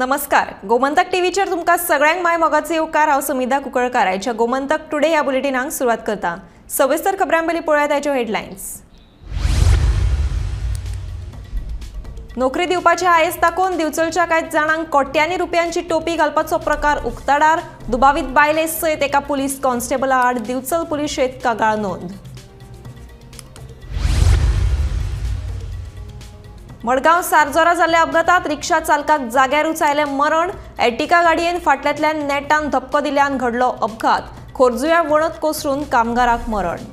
नमस्कार, गोमंतक टीव्हीचेर तुमकां सगळ्यांक my मोगाचो येवकार। हांव समिधा कुंकळकार आयच्या गोमंतक टुडे ह्या बुलेटिनाक सुरवात करता। सविस्तर खबरां पयलीं पळोवया ताच्यो हेडलायन्स। नोकरी दिवपाचे हायस दाखोवन दिवचलच्या कांय जाणांक कोट्यांनी रुपयांची टोपी घालपाचो प्रकार उक्ताडार। दुबावीत बायले सयत एका पुलीस कॉन्स्टेबला आड दिवचल पुलिशेंत कागाळ नोंद। मडगांव सारजोरा जाल्ल्या अपघातात रिक्षा चालकाक जाग्यारूच आयलें मरण। एर्टिगा गाडयेन फाटल्यांतल्यान नेटान धपको दिल्ल्यान घडलो अपघात। खोर्जुव्या वणत कोसळून कामगाराक मरण।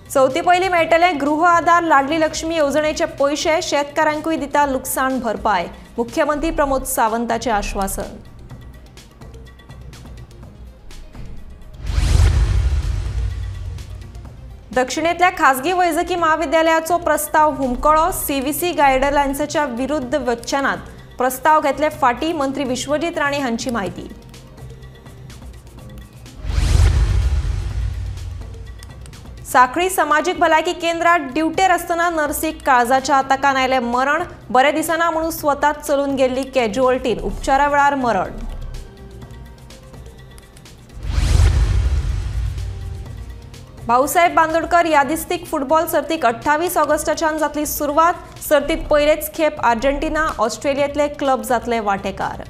चवथी पयलीं मेळटले गृह आधार लाडली लक्ष्मी येवजणेचे पयशे, शेतकारांकूय दिता लुकसाण भरपाय, मुख्यमंत्री प्रमोद सावंताचें आश्वासन। दक्षिणेतल्या खासगी वैजकी महाविद्यालयाचो प्रस्ताव हुमकळो। सीव्हीसी गायडलायन्साच्या विरुद्ध वचनात प्रस्ताव घेतले फाटी, मंत्री विश्वजीत राणे हांची माहिती। साखळी समाजीक भलायकी केंद्रात ड्युटेर आसतना नर्सीक काळजाच्या आताकान आयलें मरण। बरें दिसना म्हणून स्वताच चलून गेल्ली कॅज्युअल्टीन उपचारा वेळार मरण। भाऊसाहेब बांदोडकर यादिस्तीक फुटबॉल सर्तीक 28 ऑगस्टाच्यान जातली सुरवात। सर्तीत पयलेच खेप आर्जेंटिना ऑस्ट्रेलियेंतले क्लब जातले वांटेकार।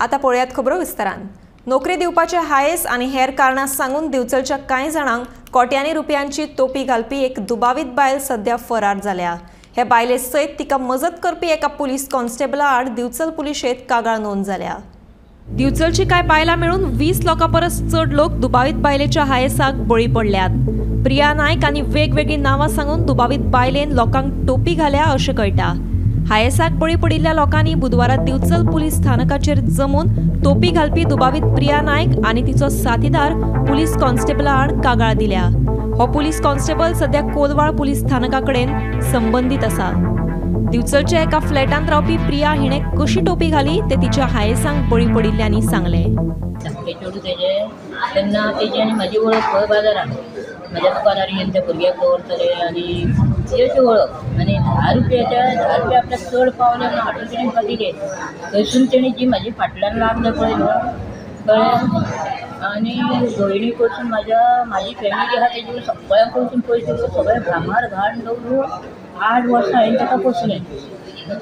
आता पळयात खबरो विस्तारान। नोकरी दिवपाचे हायस आनी हेर कारणां सांगून दिवचलच्या कांय जाणांक कोट्यांनी रुपयांची तोपी घालपी एक दुबावीत बायल सध्या फरार जाल्या। हे बायले सयत तिका मजत करपी एका पुलीस कॉन्स्टेबला आड दिवचल पुलिशेंत कागाळ नोंद जाल्या। दिवचलची कांय बायलां मेळून 20 लोकां परस चड लोक दुबावीत बायलेच्या हायसाक बळी पडल्यात। प्रिया नायक आनी वेगवेगळीं नांवां सांगून दुबावीत बायलेन लोकांक टोपी घाल्या अशें कळटा। हायसाक बळी पडिल्ल्या लोकांनी बुधवारा दिवचल पुलीस स्थानकाचेर जमून टोपी घालपी दुबावीत प्रिया नायक आनी तिचो साथीदार पुलीस कॉन्स्टेबला आड कागाळ दिल्या। हो पुलीस कॉन्स्टेबल सध्या कोलवाळ पुलीस स्थानका कडेन संबंदीत आसा। दिवचलच्या एका फ्लॅटांत रावपी प्रिया हिणें कशी टोपी घाली ते तिच्या हायसांक बळी पडिल्ल्यांनी सांगलें। चेडूं तेजें तेन्ना तेजी आनी म्हाजी वळख खंय बाजारान म्हज्या दुकानार येवन त्या भुरग्याक दवरतले आनी तेजी वळख आनी 10 रुपयाच्या 10 रुपया आपल्याक चड पावले म्हणून हाडून तेणी म्हाका दिले। थंयसून तेणी जी म्हाजी फाटल्यान लागले पळय न्हू, कळ्ळें, आनी भयणी कडसून म्हाज्या म्हाजी फॅमिली आसा तेजी सगळ्यां कडसून पयशे घेवन सगळें भांगर घाण दवरून 8 वर्सां हांवें ताका पोसलें।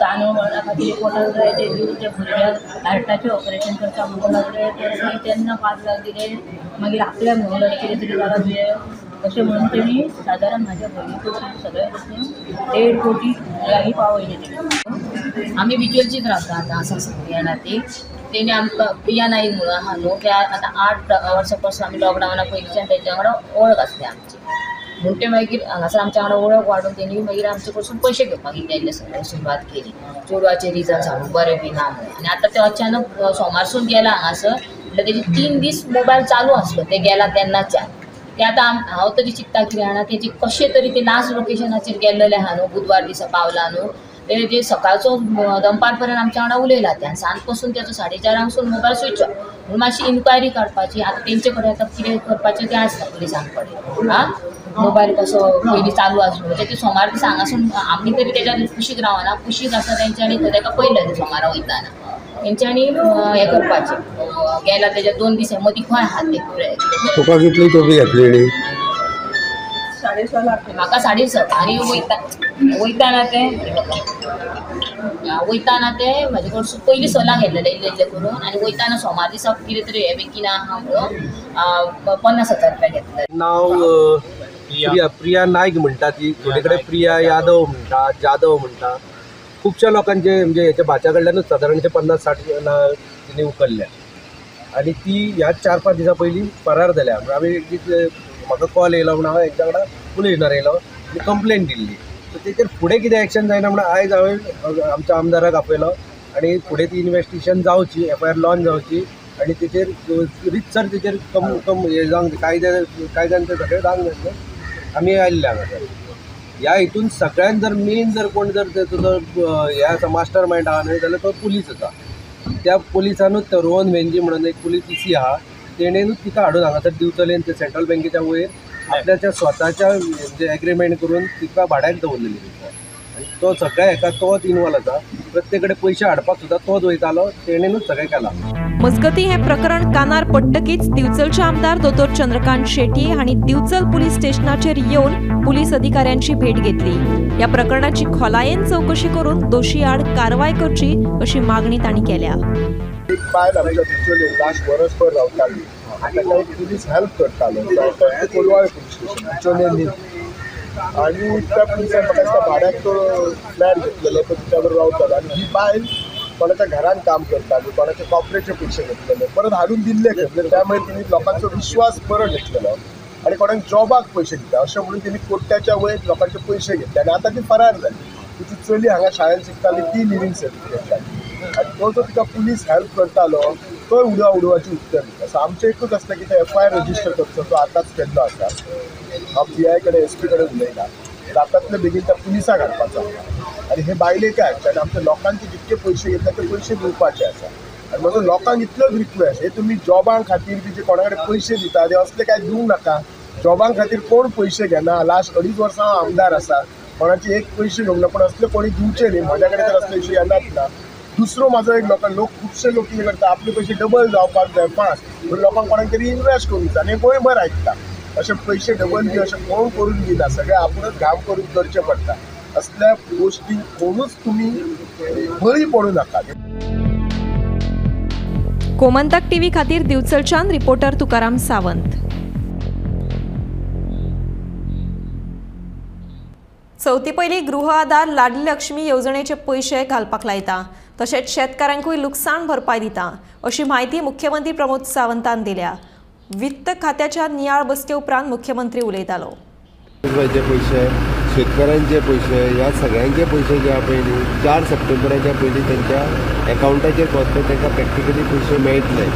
तांदूळ मरणा खातीर पोटाक जाय ते दिवन त्या भुरग्याक हार्टाचें ऑपरेशन करता म्हणूंक लागले। तर तेन्ना 5 लाख दिले, मागीर आपल्याक म्हणूंक लागले कितें तरी जालां तुजें अशें म्हणून तेणी सादारण म्हाज्या भयणी कडसून सगळ्या कडसून 1.5 कोटी लागीं पावयले तेणी। आमी बिचोलचीच रावता आतां आसा सगळीं जाणां ती तेणी आमकां प्रिया नाईक म्हणून आहा न्हू, त्या आतां 8 वर्सां पासून आमी लॉकडावना पयलींच्यान तेंच्या वांगडा वळख आसली आमची। म्हूण ते मागीर हांगासर आमच्या वांगडा वळख वाडून तेणी मागीर आमचे कडसून पयशे घेवपाक इल्ले इल्ले सगळें सुरवात केली। चेडवाचे रिजन सांगून बरें बी ना म्हणून। आनी आतां ते अचानक सोमारसून गेला हांगासर, म्हणल्यार तेजे 3 दीस मोबायल चालू आसलो ते गेला तेन्नाच्यान। ते आतां हांव तरी चिंत्ता कितें जाणा, तेजी कशें तरी ते लास्ट लोकेशनाचेर गेल्लेले आहा न्हू, बुधवार दिसा पावला न्हू, ते सकाळचो दनपार पर्यंत आमच्या वांगडा उलयला ते आनी सांज पासून तेजो 4:30 मोबायल स्विच ऑफ। म्हणून मातशी इन्क्वायरी काडपाची आतां तेंचे कडेन, आतां कितें करपाचें तें आसता पुलिसां कडेन। आं, मोबायल कसो पयलीं चालू आसलो म्हणजे ते सोमार दिसा हांगासून आमी तरी तेज्या कुशीक रावना, कुशीक आसा तेंच्यांनी खंय तेका पयलें सोमारा वयताना तेंच्यांनी हें करपाचें गेला तेज्या 2 दिसां मदीं खंय आहा ते। तुका कितली टोपी घातलेली? 6.5 लाख म्हाका 7.5। आनी वयताना ते वयताना ते म्हाजे कडसून पयलीं 6 लाख घेतलेले इल्ले इल्ले करून, आनी वयताना सोमार दिसा कितें तरी हें बेगीन आहा म्हणून 50,000 रुपया घेतले। नांव प्रिया, प्रिया नायक म्हणटा ती, थोडे कडेन प्रिया यादव म्हणटा, जाधव म्हणटा। खुबश्या लोकांचे म्हणजे हेच्या भाच्या कडल्यानूच सादारणशे 50-60 तिणें उखल्ल्या आनी ती ह्या 4-5 दिसां पयलीं फरार जाल्या। म्हणून आमी म्हाका कॉल येयलो म्हणून हांव हेंच्या वांगडा पुलीस स्टेशनार येयलो आनी कंप्लेन दिल्ली। सो तेचेर फुडें कितें एक्शन जायना म्हणून आयज हांवें आमच्या आमदाराक आपयलो आनी फुडें ती इन्वेस्टिगेशन जावची, एफ I R launch जावची आनी तेचेर रितसर तेचेर कम कम हें जावंक कायद्यान तें सगळें जावंक जाय। आमी आयिल्ले हांगासर ह्या हितून सगळ्यान जर मेन जर कोण जर तेचो जर हें आसा मास्टर मायंड आहा न्हय जाल्यार तो पुलीस आसा। त्या पुलिसानूच रोहन वेंजी म्हणून एक पुलीस सी आहा, तेणेनूच तिका हाडून हांगासर दिवचले ते सेंट्रल बँकेच्या वयर आपल्याच्या स्वताच्या म्हणजे एग्रीमेंट करून तिका भाड्याक दवरलेली तिका आनी तो सगळ्या हेका तोच इनवॉल्व आसा. प्रत्येक कडेन पयशे हाडपाक सुद्दां तोच वयतालो, तेणेनूच सगळें केलां. मजगतीं हें प्रकरण कानार पडटकीच दिवचलचे आमदार दोतोर चंद्रकांत शेट्ये हांणी दिवचल पुलीस स्टेशनाचेर येवन पुलीस अधिकाऱ्यांची भेट घेतली. ह्या प्रकरणाची खोलायेन चवकशी करून दोशी आड कारवाय करची अशी मागणी तांणी केल्या. एक बायल आमच्या दिवचले लास्ट वरसभर रावताली आनी ताका एक पुलीस हेल्प करतालो, कोलवाळे पुलीस स्टेशन दिवचले न्ही. आनी त्या पुलिसान म्हाका दिसता भाड्याक तो फ्लॅट घेतलेलो, तो तिच्या बरोबर रावतालो. आनी ही बायल कोणाच्या घरान काम करताली, कोणाच्या कॉपरेचे पयशे घेतलेले, परत हाडून दिल्ले घेतले. त्यामुळे तिने लोकांचो विश्वास बरो घेतलेलो आनी कोणाक जॉबाक पयशे दिता अशें म्हणून तिने कोट्याच्या वयर लोकांचे पयशे घेतले आनी आतां ती फरार जाली. तिची चली हांगा शाळेंत शिकताली, ती लिव्हींग सर्टिफिकेट काडली आनी तो जो तिका पुलीस हेल्प करतालो तो उडवा उडवाची उत्तर दिता. सो आमचें एकूच आसता की ते एफआयआर रजिस्टर करचो, तो आतांच केल्लो आसा. हांव पी I कडेन एस पी कडेन उलयला, जातातले बेगीन त्या पुलिसाक हाडपाचो आसा. आनी हे बायलेक हाडचे आनी आमच्या लोकांचे जितके पयशे घेतले ते पयशे दिवपाचे आसा. आनी म्हजो लोकांक इतलोच रिक्वेस्ट, हे तुमी जॉबां खातीर बी जे कोणा कडेन पयशे दिता ते असले कांय दिवंक नाका. जॉबां खातीर कोण पयशे घेना. लास्ट 2.5 वर्सां हांव आमदार आसा, कोणाचे एक पयशे घेवंक ना, पूण असले कोणी दिवचे न्ही. म्हज्या कडेन तर असले इशू येनात ना. दुसरो म्हाजो एक लोकांक, लोक खुबशे लोक कितें करता, आपले पयशे डबल जावपाक जाय फास्ट म्हणून लोकांक कोणाक तरी इनवेस्ट करूंक जाय आनी गोंयभर आयकता. अशे पयशे डबल बी अशें कोण करून दिना, सगळें आपूणच घाम करून करचें पडटा. असल्या गोष्टी कोणूच तुमी बळी पडूं नाका. गोमंतक टीव्ही खातीर दिवचलच्यान रिपोर्टर तुकाराम सावंत. चवथी पयलीं गृह आधार लाडली लक्ष्मी येवजणेचे पयशे घालपाक लायता, तशेंच शेतकारांकूय लुकसाण भरपाय दिता अशी म्हायती मुख्यमंत्री प्रमोद सावंतान दिल्या. वित्त खात्याच्या नियाळ बसके उपरांत मुख्यमंत्री उलयतालो. पयशे, शेतकऱ्यांचे पयशे, ह्या सगळ्यांचे पयशे जे पळय न्ही 4 सप्टेंबराच्या पयलीं तांच्या एकावंटाचेर पावतले, तांकां प्रॅक्टिकली पयशे मेळटले.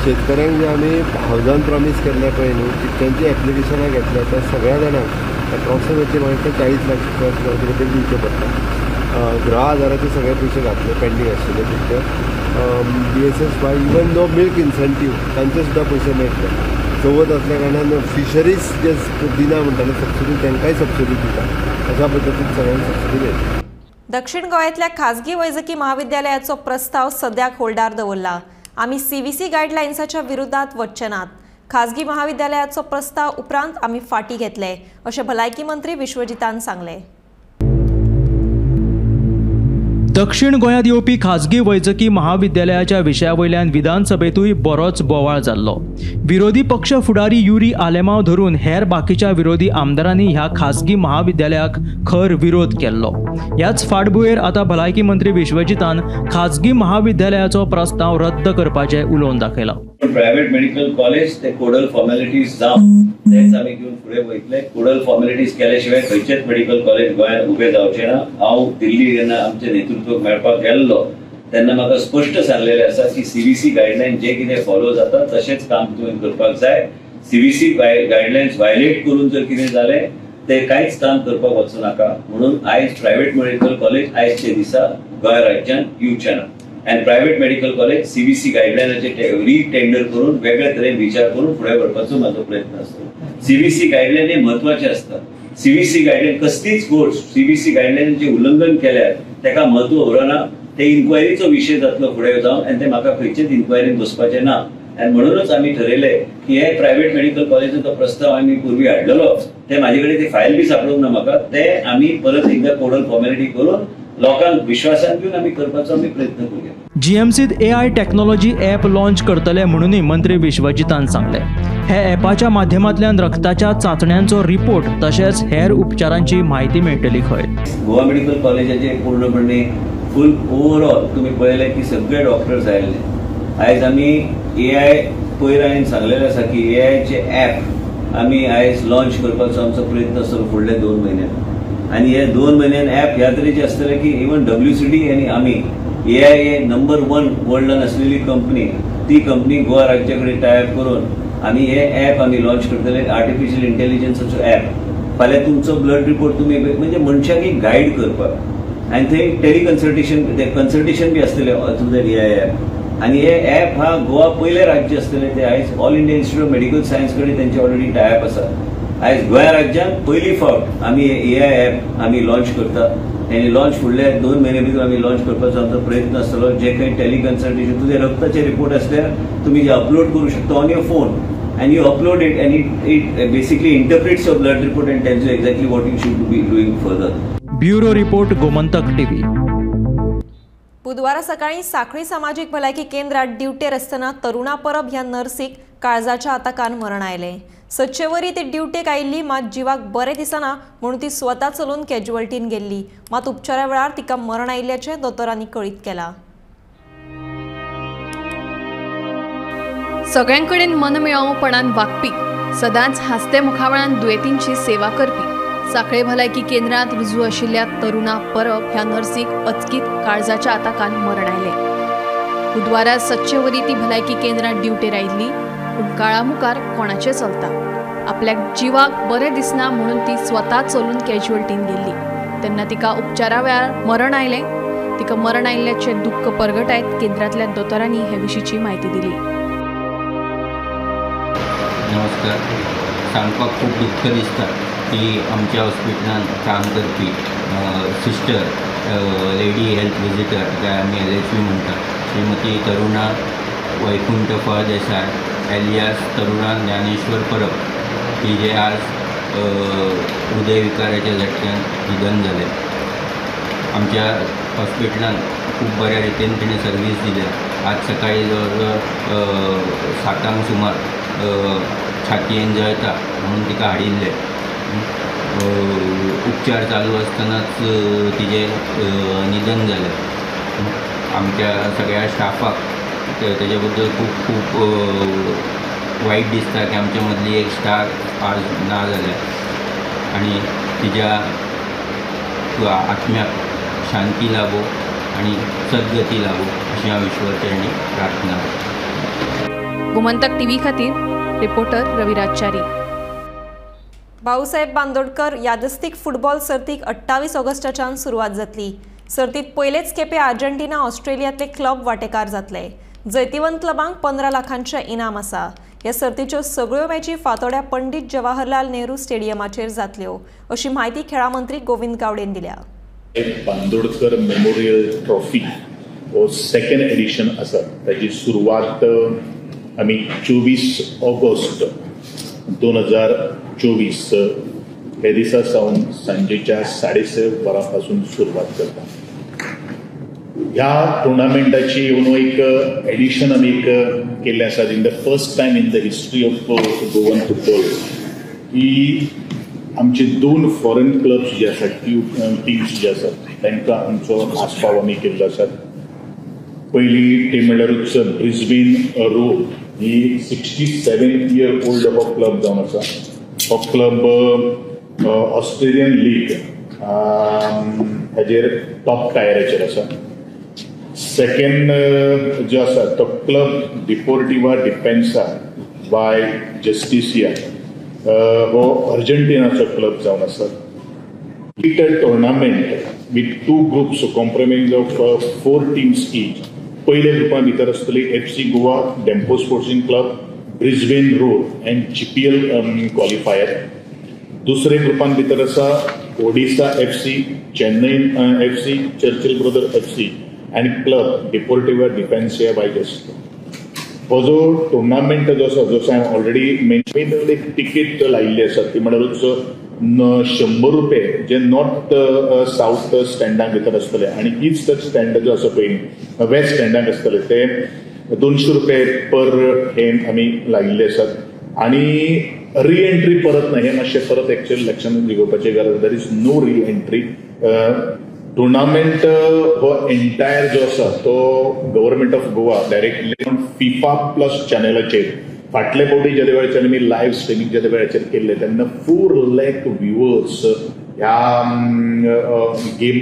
शेतकऱ्यांक जे आमी हावजान प्रॉमीस केल्ले पळय न्ही, तितक्यांची एप्लिकेशनां घेतल्या त्या सगळ्या जाणांक एप्रॉक्सिमेटली म्हाका 40 लाख कितें तरी दिवचे पडटा. गृह आधाराचे सगळे पयशे घातले पेंडींग आशिल्ले तितके. BSSY even though milk incentive तांचे सुद्दां पयशे मेळटले. चवथ असल्या कारणान फिशरीज जे दिना म्हणटाले सबसिडी, तांकांय सबसिडी दिता. अशा पद्दतीन सगळ्यांक सबसिडी मेळटा. दक्षिण गोंयांतल्या खाजगी वैजकी महाविद्यालयाचो प्रस्ताव सद्याक होल्डार दवरला. आमी सीव्हीसी गायडलायन्साच्या विरोधात वचचे नात. खाजगी महाविद्यालयाचो प्रस्ताव उपरांत आमी फाटी घेतले अशें भलायकी मंत्री विश्वजितान सांगलें. दक्षिण गोंयांत येवपी खाजगी वैजकी महाविद्यालयाच्या विशया वयल्यान विधानसभेतूय बरोच बोवाळ जाल्लो. विरोधी पक्ष फुडारी युरी आलेमाव धरून हेर बाकीच्या विरोधी आमदारांनी ह्या खाजगी महाविद्यालयाक खर विरोध केल्लो. ह्याच फाटभुंयेर आतां भलायकी मंत्री विश्वजितान खाजगी महाविद्यालयाचो प्रस्ताव रद्द करपाचें उलोवन दाखयलां. प्रायव्हेट मेडिकल कॉलेज ते कोडल फॉर्मेलिटीज जावन तेच आमी घेवन फुडें वयतले. कोडल फॉर्मेलिटीज केल्या शिवाय खंयचेच मेडिकल कॉलेज गोंयांत उबें जावचें ना. हांव दिल्ली जेन्ना आमचें नेतृत्व मेळपाक गेल्लो तेन्ना म्हाका स्पश्ट सांगलेलें आसा की सीव्हीसी गायडलायन जे कितें फॉलो जाता तशेंच काम तुवें करपाक जाय. सीव्हीसी गायडलायन्स व्हायलेट करून जर कितें जालें ते कांयच काम करपाक वचूं नाका. म्हणून आयज प्रायव्हेट मेडिकल कॉलेज आयजच्या दिसा गोंय राज्यांत येवचें ना. आनी प्रायव्हेट मेडिकल कॉलेज सीव्हीसी गायडलायनाचे रिटेंडर करून वेगळे तरेन विचार करून फुडें व्हरपाचो म्हाजो प्रयत्न आसतलो. सीव्हीसी गायडलायन हे म्हत्वाचे आसता. सीव्हीसी गायडलायन कसलीच गोश्ट सीव्हीसी गायडलायनाचें उल्लंघन केल्यार ताका म्हत्व उरना. ते इन्क्वायरीचो विशय जातलो फुडें जावन आनी ते म्हाका खंयचेच इन्क्वायरीन बसपाचें ना. आनी म्हणूनच आमी ठरयलें की हे प्रायव्हेट मेडिकल कॉलेजीचो प्रस्ताव आमी पूर्वी हाडलेलो, ते म्हाजे कडेन ती फायल बी सापडूंक ना म्हाका. ते आमी परत एकदां कोडल फॉर्मेलिटी करून लोकांक विश्वासान घेवन आमी करपाचो आमी प्रयत्न करूया. जीएमसीत AI technology app launch करतले म्हणूनय मंत्री विश्वजितान सांगलें. हे ॲपाच्या माध्यमांतल्यान रक्ताच्या चांचण्यांचो रिपोर्ट तशेंच हेर उपचारांची म्हायती मेळटली खंय. गोवा मेडिकल कॉलेजाचे पूर्णपणे फूल ओवरऑल तुमी पळयलें की सगळे डॉक्टर्स आयिल्ले. आयज आमी एआय पयर हांवें सांगलेलें आसा की एआयचे ॲप आमी आयज लॉन्च करपाचो आमचो प्रयत्न आसतलो फुडले 2 म्हयन्यान. आनी हे 2 म्हयन्यान ॲप ह्या तरेचे आसतले की इवन WCD आनी आमी एआय हे नंबर 1 वर्ल्डान आसलेली कंपनी, ती कंपनी गोवा राज्या कडेन टायप करून आमी हे ॲप आमी लॉन्च करतले. आर्टिफिशियल इंटेलिजन्साचो ॲप फाल्यां तुमचो ब्लड रिपोर्ट तुमी म्हणजे मनशाक एक गायड करपाक आनी थंय टेलिकन्सल्टेशन कन्सल्टेशन बी आसतलें थ्रू that AI app. आनी हे ॲप हा गोवा पयलें राज्य आसतलें ते आयज All India Institute of Medical Science कडेन तेंचे ऑलरेडी टायप आसा. आयज गोंया राज्यांत पयली फावट आमी एआय ॲप आमी लॉन्च करता आनी लॉन्च फुडल्या 2 म्हयने भितर आमी लॉन्च करपाचो आमचो प्रयत्न आसतलो. जे काही टेलिकन्सल्टेशन तुजे रक्ताचे रिपोर्ट असल्यार तुमी जे अपलोड करू शकता on your phone and you upload it and it basically interprets your blood report and tells you exactly what you should be doing further. Bureau report, Gomantak TV. बुधवारा सकाळी साखळी सामाजिक भलायकी केंद्रात ड्युटेर आसतना तरुणा परब ह्या नर्सीक काळजाच्या आताकान मरण आयलें. सदचेवरी ती ड्युटेक आयिल्ली, मात जिवाक बरें दिसना म्हणून ती स्वता चलून कॅज्युअल्टीन गेल्ली. मात उपचारा वेळार तिका मरण आयिल्ल्याचें दोतोरांनी कळीत केलां. सगळ्यांकडेन मनमिळावपणान वागपी, सदांच हांसते मुखामळान दुयेंतींची सेवा करपी साखळे भलायकी केंद्रांत रुजू आशिल्ल्या तरुणा परब ह्या नर्सीक अचकीत काळजाच्या आताकान मरण आयलें. बुधवारा सदचेवरी ती भलायकी केंद्रांत ड्युटेर आयिल्ली, पूण काळा मुखार कोणाचें चलता. आपल्याक जिवाक बरें दिसना म्हणून ती स्वता चलून कॅज्युअल्टीन गेल्ली. तेन्ना तिका उपचारा वेळार मरण आयलें. तिका मरण आयिल्ल्याचें दुख्ख परगटायत केंद्रांतल्या दोतोरांनी हे विशींची म्हायती दिली. नमस्कार. सांगपाक खूब दुख्ख दिसता की आमच्या हॉस्पिटलांत काम करपी सिस्टर, लेडी हेल्थ विजिटर, जाका आमी LHV म्हणटा, श्रीमती तरुणा वैकुंठ फळदेसाय एलियास तरुणा ज्ञानेश्वर परब ही जे आज हृदयविकाराच्या झटक्यान निधन जालें. आमच्या हॉस्पिटलांत खूब बऱ्या रितीन तिणें सर्वीस दिल्या. आज सकाळी जवळ जवळ 7 सुमार छातयेन जळता म्हणून तिका हाडिल्लें. उपचार चालू आसतनाच तिजें निधन जालें. आमच्या सगळ्या स्टाफाक तेजे बद्दल खूब खूब वायट दिसता की आमच्या मदली एक स्टार आज ना जाल्या आनी तिज्या आत्म्याक शांती लाभो आनी सद्गती लाभो अशी हांव ईश्वर चरणी प्रार्थना करतां. गोमंतक टीव्ही खातीर रिपोर्टर रविराज च्यारी. भाऊसाहेब बांदोडकर यादस्तीक फुटबॉल सर्तीक 28 ऑगस्टाच्यान सुरवात जातली. सर्तीत पयलेच खेपे आर्जेंटिना ऑस्ट्रेलियांतले क्लब वांटेकार जातले. जैतिवंत क्लबांक 15 लाखांचें इनाम आसा. ह्या सर्तीच्यो सगळ्यो मॅची फातोड्या पंडित जवाहरलाल नेहरू स्टेडियमाचेर जातल्यो अशी म्हायती खेळां मंत्री गोविंद गावडेन दिल्या. बांदोडकर मेमोरियल ट्रॉफी हो सेकंड एडिशन आसा. ताची सुरवात आमी 24 ऑगस्ट 2024 हे दिसा सावन सांजेच्या 6:30 वरां पासून सुरवात करता. ह्या टुर्नामेंटाची येवन एक एडिशन आमी एक केल्लें आसा in the first time in the history of Goan football की आमचे 2 फॉरेन क्लब्स जे आसात, टिम्स जे आसात तांकां आमचो आस्पाव आमी केल्लो आसा. पयली टीम म्हणल्यारूच ब्रिस्बेन रो ही 67 इयर ओल्ड हो क्लब जावन आसा. हो क्लब ऑस्ट्रेलियन लीग हाजेर टॉप टायराचेर आसा. सेकंड जो आसा तो क्लब डिपोर्टिवा डिफेन्सा बाय जस्टिसिया हो अर्जेंटिनाचो क्लब जावन आसा. It a tournament with 2 groups comprising of 4 teams each. पयल्या ग्रुपा भितर आसतली FC Goa, Dempo sporting club, Brisbane Roar and GPL qualifier. दुसरे ग्रुपान भितर आसा Odisha FC, Chennai FC, Churchill brother FC and club Deportiva Defensa y Justicia. हो जो tournament जो आसा, जसो हांवें ऑलरेडी मेन्शन एक तिकीट लायिल्ली आसा ती म्हणल्यारूच 100 रुपये जे नॉर्थ सावथ स्टँडांक भितर आसतले आनी ईस्ट स्टँड जो आसा पळय वेस्ट स्टँडांक आसतले ते 200 रुपये पर हेम आमी लायिल्ले आसात. आनी रिएंट्री परत ना, हें मातशें परत एक्चुअली लक्षांत घेवपाची गरज. There is no reentry. Tournament हो एंटायर जो आसा तो government of Goa directly FIFA plus चॅनलाचेर फाटले फावटी ज्या वेळाचेर आमी लायव्ह स्ट्रिमींग ज्या वेळाचेर केल्ले तेन्ना 4 लाख व्ह्युअर्स ह्या गेम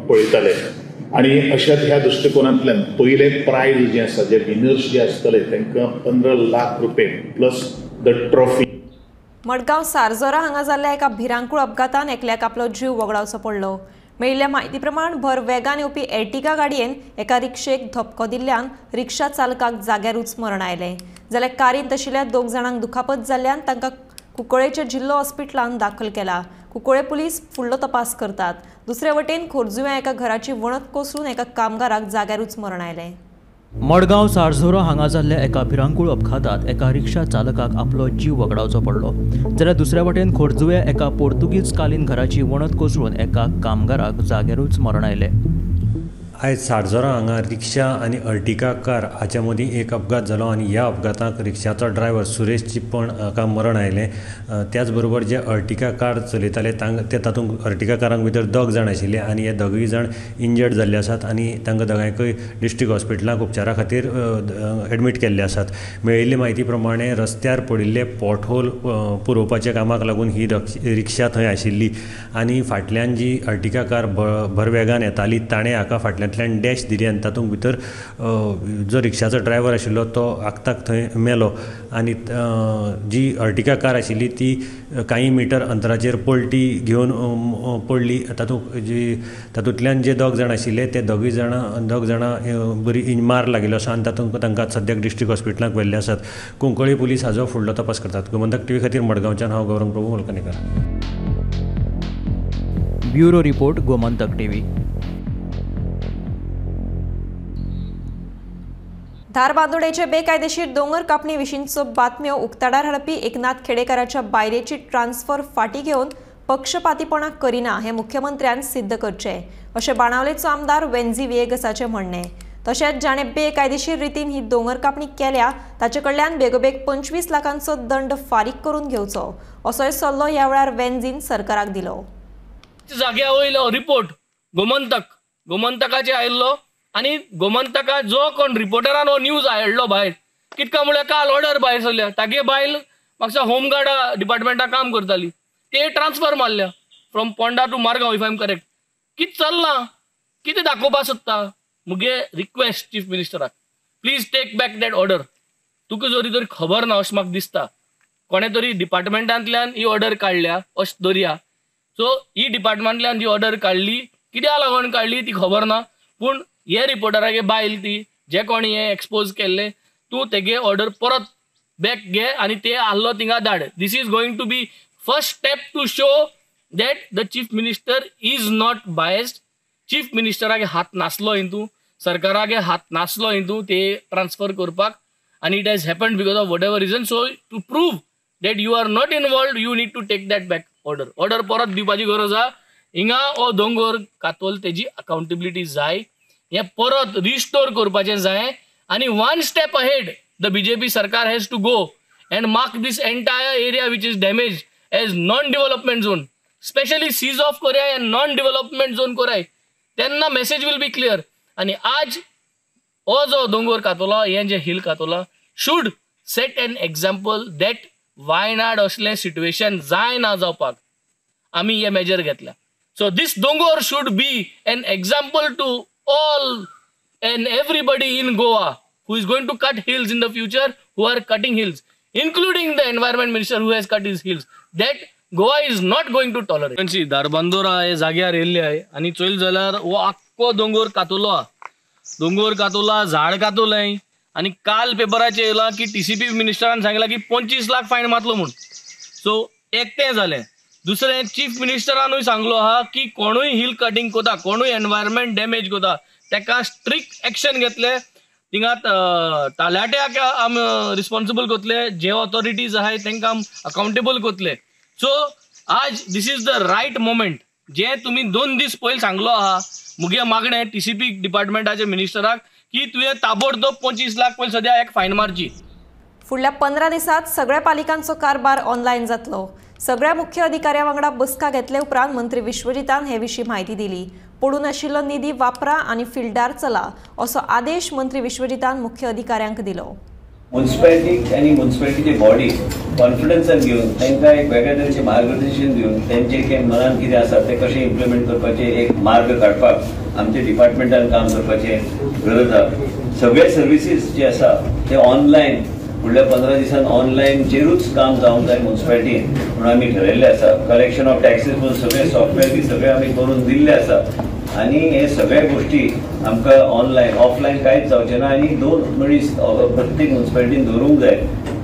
पळयताले. आनी अशाच ह्या दृश्टिकोनांतल्यान पयलें प्रायज जें आसा, जे विनर्स जे आसतले तांकां 15 लाख रुपये plus the trophy. Madgaon Sarjora हांगा जाल्ल्या एका भिरांकूळ अपघातान एकल्याक आपलो जीव वगडावचो पडलो. मेळिल्ल्या म्हायती प्रमाण भर वेगान येवपी एर्टिगा गाडयेन एका रिक्षेक धपको दिल्ल्यान रिक्षा चालकाक जाग्यारूच मरण आयलें. जाल्यार कारींत आशिल्ल्या 2 जाणांक दुखापत जाल्ल्यान तांकां कुंकळ्ळेच्या जिल्लो हॉस्पिटलांत दाखल केला. कुंकळ्ळे पुलीस फुडलो तपास करतात. दुसरे वटेन खोर्जुव्यां एका घराची वणत कोसळून एका कामगाराक जाग्यारूच मरण आयलें. मडगांव सारझोरा हांगा जाल्ल्या एका भिरांकूळ अपघातात एका रिक्षा चालकाक आपलो जीव वगडावचो पडलो, जाल्यार दुसऱ्या वटेन खोर्जुव्या एका पोर्तुगीज कालीन घराची वणत कोसळून एका कामगाराक जाग्यारूच मरण आयलें. आयज सारझोरा हांगा रिक्षा आनी अर्टिगा कार हाच्या मदीं एक अपघात जालो आनी ह्या अपघाताक रिक्षाचो ड्रायव्हर सुरेश चिप्पण हाका मरण आयलें. त्याच बरोबर जे अर्टिगा कार चलयताले ते तातूंत अर्टिगा कारांक भितर 2 जाण आशिल्ले आनी हे दोगूय जाण इंजर्ड जाल्ले आसात आनी तांकां दोगांयकूय डिस्ट्रिक्ट हॉस्पिटलांत उपचारा खातीर एडमीट केल्ले आसात. मेळिल्ले म्हायती प्रमाणे रस्त्यार पडिल्ले पोटहोल पुरोवपाच्या कामाक लागून ही रिक्षा थंय आशिल्ली आनी फाटल्यान जी अर्टिगा कार भर वेगान येताली ताणें हाका फाटल्यान डॅश दिली आनी तातूंत भितर जो रिक्षाचो ड्रायव्हर आशिल्लो तो आक्ताक थंय मेलो आनी जी अर्टिगा कार आशिल्ली ती कांय मिटर अंतराचेर पलटी घेवन पडली. तातूंत जी तातूंतल्यान जे 2 जाण आशिल्ले ते दोगूय जाणां बरी मार लागिल्लो आसा आनी तातूंत तांकां सद्याक डिस्ट्रिक्ट हॉस्पिटलांत व्हेल्ले आसात. कुंकळ्ळी पुलीस हाजो फुडलो तपास करतात. गोमंतक टीव्ही खातीर मडगांवच्यान हांव Gaurang Prabhu Malkankar. Bureau report, Gomantak TV. धारबांदोडेचे बेकायदेशीर दोंगर कापणी विशींचो बातम्यो उक्ताडार हाडपी एकनाथ खेडेकाराच्या बायलेची ट्रान्सफर फाटी घेवन पक्षपातीपणा करिना हे मुख्यमंत्र्यान सिद्ध करचें अशें बाणावलेचो आमदार वेन्झी व्हिएगसाचें म्हणणें. तशेंच जाणें बेकायदेशीर रितीन ही दोंगर कापणी केल्या ताचे कडल्यान बेगोबेग 25 लाखांचो दंड फारीक करून घेवचो असोय सल्लो ह्या वेळार वेन्झीन सरकाराक दिलो. जाग्या वयलो रिपोर्ट गोमंतकाचे आयिल्लो आनी गोमंतका जो कोण रिपोर्टरान हो न्यूज हाडलो भायर कितका म्हळ्यार काल ऑर्डर भायर सरल्या. तागे बायल म्हापसा होमगार्डा डिपार्टमेंटाक काम करताली, ते ट्रान्सफर मारल्या from Ponda to Margao if I am correct. कितें चल्लां, कितें दाखोवपाक सोदता? मुगे रिक्वेस्ट चीफ मिनिस्टराक, please take back that order. तुका जरी तरी खबर ना अशें म्हाका दिसता, कोणें तरी डिपार्टमेंटांतल्यान ही ऑर्डर काडल्या अशें दरया. सो ही डिपार्टमेंटांतल्यान जी ऑर्डर काडली कित्याक लागून काडली ती खबर ना, पूण हे रिपोर्टरागे बायल ती जे कोणी हे एक्सपोज केल्ले तूं तेगे ऑर्डर परत बॅक घे आनी ते आहलो थिंगा धाड. This is going to be first step to show that the chief minister is not biased. Chief मिनिस्टरागे हात नासलो हितूं, सरकारागे हात नासलो हितूं ते ट्रान्सफर करपाक आनी it has happened because of whatever reason. So to prove that you are not involved you need to take that back order. Order परत दिवपाची गरज आहा. हिंगा हो दोंगोर कातोल तेजी अकाउंटेबिलिटी जाय, हे परत रिस्टोर करपाचें जाय आनी one step ahead the BJP सरकार has to go and mark this entire area which is damage as non development zone, specially seize off कोराय and non development zone कोराय, तेन्ना मॅसेज will be clear. आनी आज हो जो दोंगोर कातोला, हें जे हिल कातोला should set an example that Wayanad असलें सिट्युएशन जायना जावपाक आमी हे मेजर घेतल्या. सो दीस दोंगोर should be an example to all and everybody in Goa who is going to cut hills in the future, who are cutting hills, including the environment minister who has cut his hills, that Goa is not going to tolerate. Dharbandora हे जाग्यार येयल्ले आहे आनी चोयल जाल्यार हो आख्खो दोंगोर कातोलो आहा, दोंगोर कातोला, झाड कातोलें आनी काल पेपराचेर येयलां की टीसीपी मिनिस्टरान सांगलां की 25 लाख फायन मारलो म्हूण. सो एक तें जालें. दुसरें चीफ मिनिस्टरानूय सांगलो आहा की कोणूय हिल कटिंग कोता, कोणूय एनवायरमेंट डॅमेज कोता तेका स्ट्रिक्ट एक्शन घेतले. थिंगा तालाट्याक आमी रिस्पॉन्सिबल कोतले, जे ऑथॉरिटीज आहाय तेंकां आमी अकाउंटेबल कोतले. सो आज this is the right moment. जे तुमी 2 दीस पयलीं सांगलो आहा, मुगे मागणें टीसीपी डिपार्टमेंटाचे मिनिस्टराक की तुवें ताबडतोब 25 लाख पयलीं सद्या एक फायन मारची. फुडल्या 15 दिसांत सगळ्या पालिकांचो कारभार ऑनलायन जातलो. सगळ्या मुख्य अधिकाऱ्यां वांगडा बसका घेतले उपरांत मंत्री विश्वजितान हे विशीं म्हायती दिली. पडून आशिल्लो निधी वापरा आनी फिल्डार चला असो आदेश मंत्री विश्वजितान मुख्य अधिकाऱ्यांक दिलो. मुन्सिपालिटी आनी मुन्सिपालिटीचे बॉडी कॉन्फिडन्सान घेवन तांकां एक वेगळ्या तरेचें मार्गदर्शन दिवन तेंचे कितें मनान कितें आसा तें कशें इम्प्लिमेंट करपाचें एक मार्ग काडपाक आमच्या डिपार्टमेंटान काम करपाचें गरज आसा. सगळे सर्विसीस जे आसा ते ऑनलायन फुडल्या 15 दिसान ऑनलायनचेरूच काम जावंक जाय मुन्सिपालिटीन म्हणून आमी ठरयल्लें आसा. कलेक्शन ऑफ टॅक्सीस म्हणून सगळे सॉफ्टवेअर बी सगळे आमी करून दिल्ले आसा आनी हे सगळे गोश्टी आमकां ऑनलायन ऑफलायन कांयच जावचें ना. आनी 2 मनीस प्रत्येक मुन्सिपालिटीन दवरूंक जाय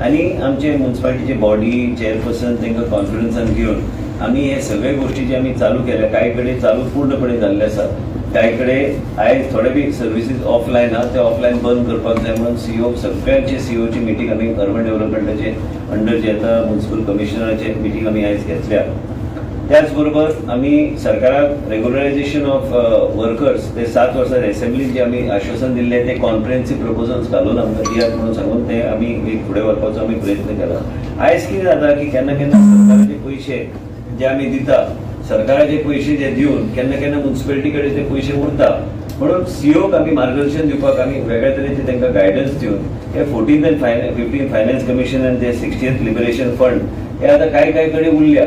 आनी आमचे मुन्सिपालिटीचे बॉडी चेअरपर्सन तांकां कॉन्फिडन्सान घेवन आमी हे सगळे गोष्टी जे आमी चालू केल्या, कांय कडेन चालू पूर्णपणे जाल्ले आसा, कांय कडेन आयज थोडे बी सर्विसीस ऑफलायन आहा, ते ऑफलायन बंद करपाक जाय म्हणून सीओ सगळ्यांचे सीओची मिटींग आमी अर्बन डेव्हलपमेंटाचे अंडर जे येता म्युनिसिपल कमिशनराचे मिटींग आमी आयज घेतल्या. त्याच बरोबर आमी सरकाराक रेगुलरायझेशन ऑफ वर्कर्स ते 7 वर्सां एसेंब्लीन जे आमी आश्वासन दिल्लें ते कॉम्प्रिहेन्सीव प्रपोजल्स घालून आमकां दियात म्हणून सांगून ते आमी एक फुडें व्हरपाचो आमी प्रयत्न केला. आयज कितें जाता की केन्ना केन्ना सरकाराचे पयशे जे आमी दिता, सरकाराचे पयशे जे दिवन केन्ना केन्ना म्युनिसिपालिटी कडेन ते पयशे उरता, म्हणून सीओक आमी मार्गदर्शन दिवपाक आमी वेगळ्या तरेचे तांकां गायडन्स दिवन हे 14th and 15th finance commission आनी ते 60th liberation fund हे आतां कांय कांय कडेन उरल्या,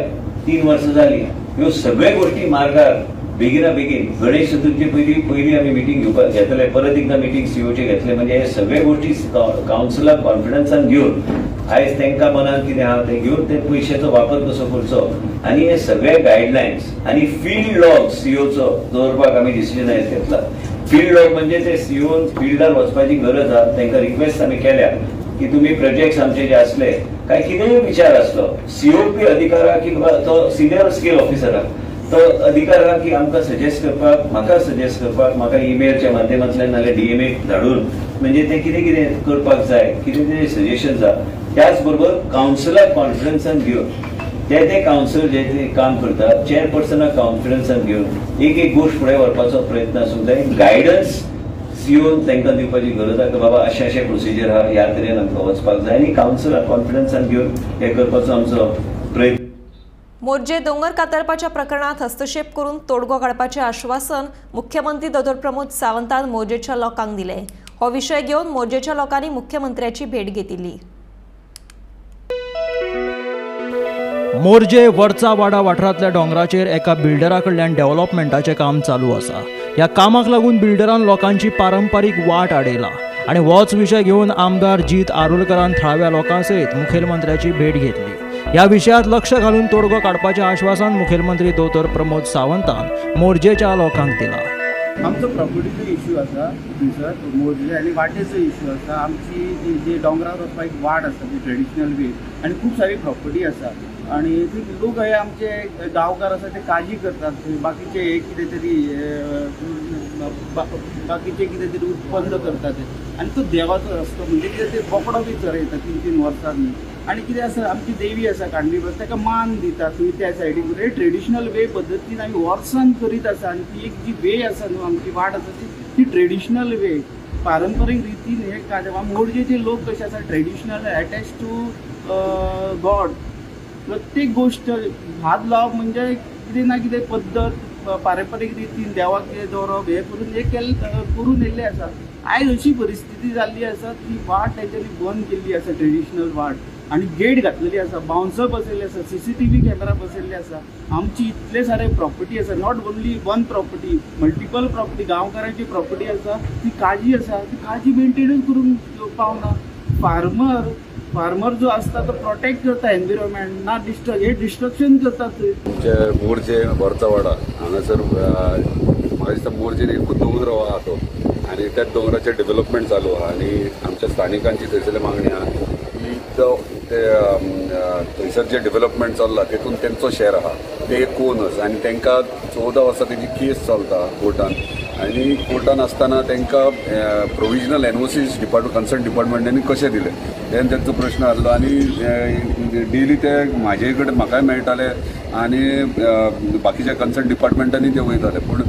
3 वर्सां जाली. ह्यो सगळ्यो गोष्टी मार्गार बेगिना बेगीन गणेश चतुर्थी पयलीं पयलीं आमी मिटींग घेवपाक घेतले, परत एकदां मिटींग सीओचे घेतले. म्हणजे हे सगळे गोष्टी कावन्सिलाक कॉन्फिडन्सान घेवन आयज तांकां मनान कितें आहा तें घेवन ते पयशाचो वापर कसो करचो आनी हे सगळे गायडलायन्स आनी फिल्ड लॉग सीओचो दवरपाक आमी डिसिजन आयज घेतला. फिल्ड लॉग म्हणजे ते सीओन फिल्डार वचपाची गरज आहा, तांकां रिक्वेस्ट आमी केल्या की तुमी प्रोजेक्ट्स आमचे जे आसले काय कितेंय विचार आसलो सीओपी अधिकार आहा की तो सिनियर स्केल ऑफिसर आहा, तो अधिकार आहा की आमकां सजेस्ट करपाक, म्हाका सजेस्ट करपाक, म्हाका ईमेलच्या माध्यमांतल्यान नाल्यार डीएमए धाडून म्हणजे ते कितें कितें करपाक जाय, कितें कितें सजेशन्स आहा. त्याच बरोबर कावन्सिलाक कॉन्फिडन्सान घेवन ते ते कावन्सिल जे ते काम करता चेअरपर्सनाक कॉन्फिडन्सान घेवन एक एक गोश्ट फुडें व्हरपाचो प्रयत्न आसूंक जाय. गायडन्स सीओन तांकां दिवपाची गरज आहा की बाबा अशें अशें प्रोसिजर आहा, ह्या तरेन आमकां वचपाक जाय आनी कावन्सिलाक कॉन्फिडन्सान घेवन हें करपाचो आमचो प्रयत्न. मोरजे दोंगर कातरपाच्या प्रकरणात हस्तक्षेप करून तोडगो काडपाचें आश्वासन मुख्यमंत्री दोतोर प्रमोद सावंतान मोरजेच्या लोकांक दिलें. हो विशय घेवन मोरजेच्या लोकांनी मुख्यमंत्र्याची भेट घेतिल्ली. मोरजे वरचावाडा वाठारांतल्या दोंगराचेर एका बिल्डरा कडल्यान डेव्हलपमेंटाचें काम चालू आसा. ह्या कामाक लागून बिल्डरान लोकांची पारंपारीक वाट आडयला आनी होच विशय घेवन आमदार जीत आरोलकरान थळाव्या लोकां सयत मुखेलमंत्र्याची भेट घेतली. ह्या विशयात लक्ष घालून तोडगो काडपाचें आश्वासन मुखेलमंत्री दोतोर प्रमोद सावंतान मोरजेच्या लोकांक दिला. आमचो प्रॉपर्टीचो इश्यू आसा थंयसर मोरजे आनी वाटेचो इश्यू आसा. आमची जी दोंगरार वचपाक एक वाट आसा ती ट्रेडिशनल वे आनी खूब सारी प्रॉपर्टी आसा आनी ती लोक हे आमचे गांवकार आसा ते काळजी करतात, बाकीचे हे कितें तरी बाकीचे कितें तरी उत्पन्न करतात आनी तो देवाचो रस्तो म्हणजे कितें ते बोकडो बी चरयता 3-3 वर्सांनी आनी कितें आसा आमची देवी आसा कांडबी ताका मान दिता थंय त्या सायडीक. ट्रेडिशनल वे पद्दतीन आमी वर्सान करीत आसा आनी ती एक जी वे आसा न्हू आमची वाट आसा ती ट्रेडिशनल वे पारंपरीक रितीन हे कार्य. मोरजेचे लोक कशे आसा ट्रेडिशनल अटॅच टू गॉड, प्रत्येक गोश्ट हात लावप म्हणजे कितें ना कितें पद्दत पारंपरीक रितीन देवाक कितें दवरप हें करून हें केल्लें करून येयल्लें आसा. आयज अशी परिस्थिती जाल्ली आसा ती वाट तेंच्यांनी बंद केल्ली आसा ट्रेडिशनल वाट आनी गेट घातलेली आसा, बाउन्सर बसयल्ले आसा, CCTV camera बसयल्ले आसा. आमची इतले सारे प्रॉपर्टी आसा, not only one property, multiple property, गांवकारांची property आसा, ती काळजी आसा, ती काळजी मेंटेनूच करूंक पावना. फार्मर जो आसता तो प्रोटेक्ट करता एनविरोमेंट, ना डिस्ट्रक्ट, हे डिस्ट्रक्शन करतात. आमचे मोरजे वरचावाडा हांगासर म्हाका दिसता मोरजेन एकूच दोंगर आहा तो आनी त्या दोंगराचें डेव्हलपमेंट चालू आहा आनी आमच्या स्थानिकांची थंयसरली मागणी आहा की तो ते थंयसर जें डेव्हलपमेंट चल्लां तेतून तेंचो शेर आहा ते एक कोनस आनी तांकां 14 वर्सां तेजी केस चलता कोर्टान आनी कोर्टान आसतना तांकां प्रोविजनल एनओसीस डिपार्टमेंट कन्सर्न डिपार्टमेंटांनी कशें दिलें तेन्ना तेंचो प्रश्न आसलो आनी डेली ते म्हाजे कडेन म्हाकाय मेळटाले आनी बाकीच्या कन्सर्न डिपार्टमेंटांनी ते वयताले. पूण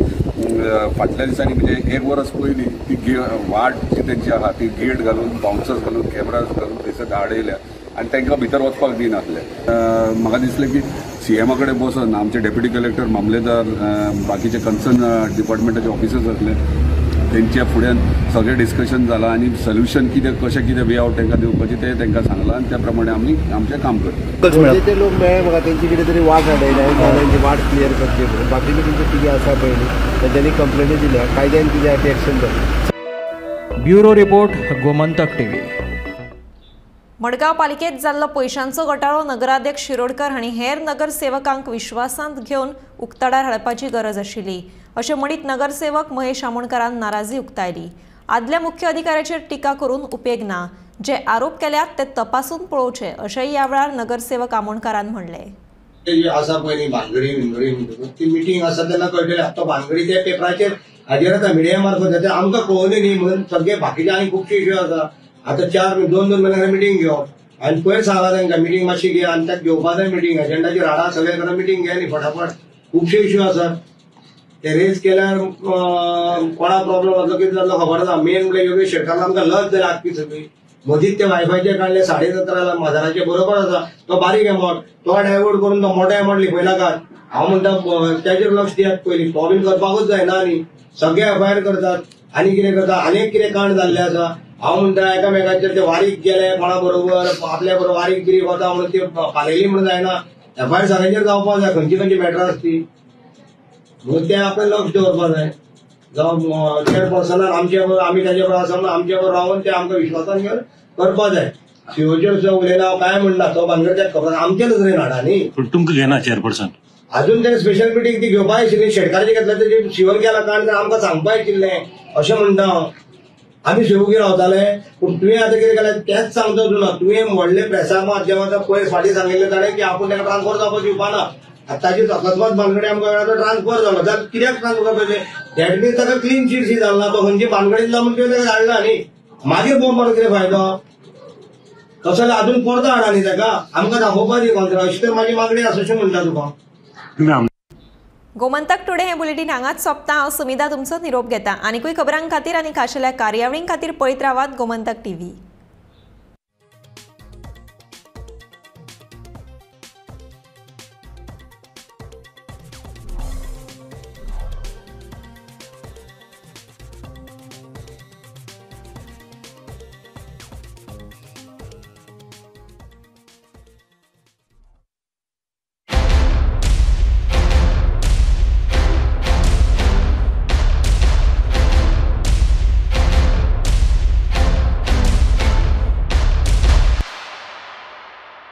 फाटल्या दिसांनी म्हणजे 1 वर्स पयलीं ती वाट जी तेंची आहा ती गेट घालून बाउन्सर्स घालून कॅमराज घालून थंयसर आडयल्या आनी तांकां भितर वचपाक दिनासले. म्हाका दिसलें की सीएमा कडेन बसून आमचे डेप्युटी कलेक्टर, मामलेदार, बाकीचे कन्सर्न डिपार्टमेंटाचे ऑफिसर्स आसले तेंच्या फुड्यान सगळें डिस्कशन जालां आनी सोल्युशन कितें कशें कितें वे आवट तांकां दिवपाचें तें तांकां सांगलां आनी त्या प्रमाणे आमी आमचें काम करता. मोरजेचे लोक मेळ्ळे म्हाका, तेंची कितें तरी वाट आडयल्या, तेंची वाट क्लियर करची म्हणून. बाकीचे तेंचे कितें आसा पळय न्ही तेंच्यांनी कंप्लेनी दिल्या, कायद्यान कितें आहा तें एक्शन जालें. Bureau report, Gomantak TV. Madgaon पालिकेत जाल्लो पयशांचो घोटाळो नगराध्यक्ष शिरोडकर हांणी हेर नगरसेवकांक विश्वासांत घेवन उक्ताडार हाडपाची गरज आशिल्ली अशें म्हणीत नगरसेवक महेश आमोणकरान नाराजी उक्तायली. आदल्या मुख्य अधिकाऱ्याचेर टिका करून उपेग ना. जे आरोप केल्यात ते तपासून पळोवचे अशेंय ह्या वेळार नगरसेवक आमोणकारान म्हणलें. आसा पळय न्ही भानगडी विनगडी म्हणटकूच ती मिटींग आसा तेन्ना कळटलें. आतां भानगडी ते पेपराचेर हाजेर आतां मिडिया मार्फत जाता, आमकां कळोवनी न्ही म्हणून सगळे बाकीचे आनी खुबशे इश्यू आसा. आतां 4-2 म्हयन्या मिटींग घेवप आनी पयर सांगला तांकां मिटींग मातशी घे आनी ताका घेवपा जाय मिटींग एजंडाचेर हाडा सगळे कडेन मिटींग घे न्ही फटाफट. खुबशे इश्यू आसात ते रेज केल्यार कोणा प्रॉब्लम जातलो कितें जातलो खबर आसा. मेन म्हणल्यार योगेश शेटकारान आमकां लज जाली आख्खी सगळी. मदींच ते वायफायचे काडले 17.5 हजाराचे बरोबर आसा, तो बारीक एमावंट तो डायवर्ट करून तो मोठो एमावंट लिपयला काय. हांव म्हणटा ताचेर लक्ष दियात पयलीं, तो बीन करपाकूच जायना न्ही. सगळे एफआयआर करतात आनी कितें करता, आनीक कितें कांड जाल्लें आसा. हांव म्हणटा एकामेकाचेर ते वारीक गेले कोणा बरोबर आपल्या बरोबर वारीक बिरीक वता म्हणून ते पालयली म्हणून जायना. एफआयआर सगळ्यांचेर जावपाक जाय, खंयची खंयची मॅटरां आसा ती म्हणून ते आपणें लक्ष दवरपाक जाय. जावं चेअरपर्सनान आमचे बरोबर आमी ताजे बरोबर आसा म्हणून आमचे बरोबर रावन ते आमकां विश्वासान घेवन करपाक जाय. सीओचेर सुद्दां उलयना हांव कांय म्हणना, तो भानगड ताका खबर आमच्या नजरेन हाडा न्ही. पूण तुमकां घेना चेअरपर्सन अजून ते स्पेशल मिटींग ती घेवपाक आशिल्ली. शेटकाराचे घेतल्या तेजे शिवर केला कारण आमकां सांगपाक आशिल्लें अशें म्हणटा हांव. आमी शिवगीर रावताले पूण तुवें आतां कितें केलें तेंच सांगता तुला. तुवें व्हडले प्रेसा माध्यमाचो पयर फाटीं सांगिल्लें ताणें की आपूण ताका ट्रान्सफर जावपाक दिवपा ना. आतां ताची अकस्मात भानगडी आमकां कळ्ळा तो ट्रान्सफर जालो जाल्यार कित्याक ट्रान्सफर करपाचें? That means ताका क्लीन चीट शी जाल ना, तो खंयची भानगडीन ना म्हणून तुवें ताका धाडला न्ही. मागीर बोंब मारून कितें फायदो? तसो जाल्यार अजून परतो हाडा न्ही ताका, आमकां दाखोवपा दी कॉन्ट्रा. अशी तर म्हाजी मागणी आसा अशें म्हणटा तुका. गोमंतक टुडे हे बुलेटीन हांगाच सोंपता. हांव सुमिधा तुमचो निरोप घेता. आनीकूय खबरां खातीर आनी खाशेल्या कार्यावळीं खातीर पळयत रावात गोमंतक टीव्ही.